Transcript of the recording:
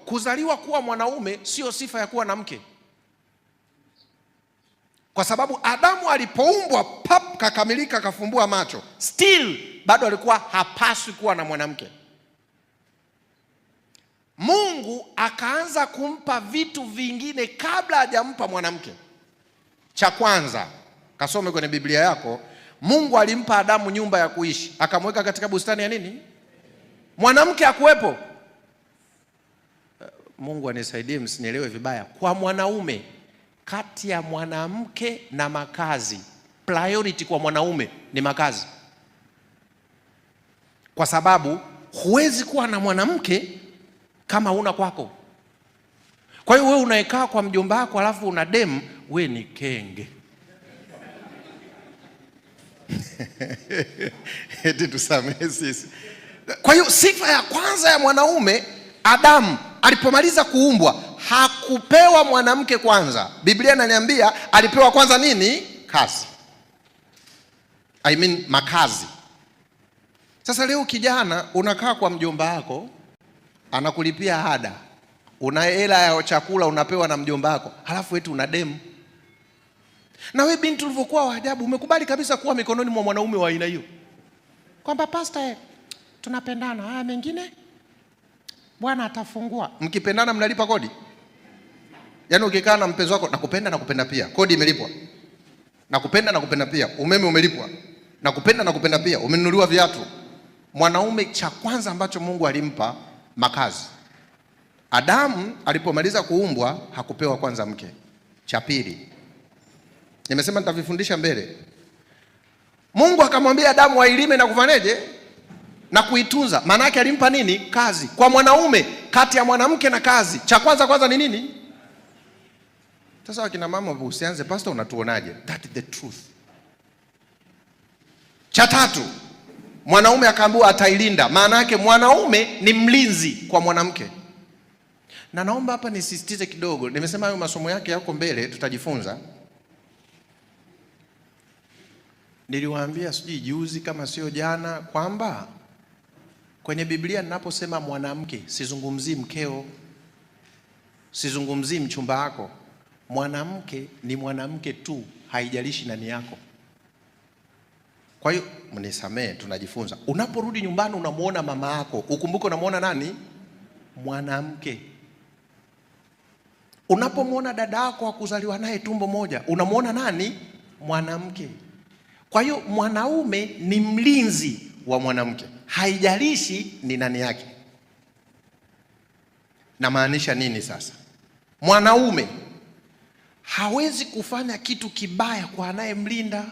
Kuzaliwa kuwa mwanaume sio sifa ya kuwa na mke, kwa sababu Adamu alipoumbwa pap, kakamilika, kafumbua macho, still bado alikuwa hapaswi kuwa na mwanamke. Mungu akaanza kumpa vitu vingine kabla hajampa mwanamke. Cha kwanza, kasome kwenye Biblia yako, Mungu alimpa Adamu nyumba ya kuishi, akamweka katika bustani ya nini? Mwanamke akuwepo. Mungu anisaidie msinielewe vibaya. Kwa mwanaume, kati ya mwanamke na makazi, priority kwa mwanaume ni makazi, kwa sababu huwezi kuwa na mwanamke kama huna kwako. Kwa hiyo wewe unaekaa kwa mjomba wako alafu una demu, we ni kenge. Eti tusamehe sisi. Kwa hiyo sifa ya kwanza ya mwanaume Adamu alipomaliza kuumbwa hakupewa mwanamke kwanza. Biblia inaniambia alipewa kwanza nini? Kazi. I mean makazi. Sasa leo kijana unakaa kwa mjomba wako, anakulipia ada, una hela ya chakula unapewa na mjomba wako, halafu eti una demu. Na we binti ulivyokuwa wa ajabu, umekubali kabisa kuwa mikononi mwa mwanaume wa aina hiyo, kwamba pastor, tunapendana, haya mengine Bwana atafungua. Mkipendana mnalipa kodi? Yaani ukikaa na mpenzi wako, nakupenda nakupenda pia, kodi imelipwa. Nakupenda nakupenda pia, umeme umelipwa. Nakupenda nakupenda pia, umenunuliwa viatu. Mwanaume cha kwanza ambacho Mungu alimpa makazi. Adamu alipomaliza kuumbwa hakupewa kwanza mke. Cha pili, nimesema nitavifundisha mbele. Mungu akamwambia Adamu ailime na kufanyeje na kuitunza. Maana yake alimpa nini? Kazi. Kwa mwanaume, kati ya mwanamke na kazi, cha kwanza kwanza ni nini? Sasa wakina mama usianze, pastor, unatuonaje? That is the truth. Cha tatu, mwanaume akaambiwa atailinda. Maana yake mwanaume ni mlinzi kwa mwanamke. Na naomba hapa nisisitize kidogo, nimesema hayo masomo yake yako mbele, tutajifunza. Niliwaambia sijui juzi kama sio jana kwamba kwenye Biblia ninaposema mwanamke sizungumzii mkeo, sizungumzii mchumba wako. Mwanamke ni mwanamke tu, haijalishi nani yako. Kwa hiyo mnisamee, tunajifunza. Unaporudi nyumbani unamuona mama yako, ukumbuke unamuona nani? Mwanamke. Unapomwona dada yako wa kuzaliwa naye tumbo moja, unamuona nani? Mwanamke. Kwa hiyo mwanaume ni mlinzi wa mwanamke, haijalishi ni nani yake. Namaanisha nini sasa? Mwanaume hawezi kufanya kitu kibaya kwa anayemlinda.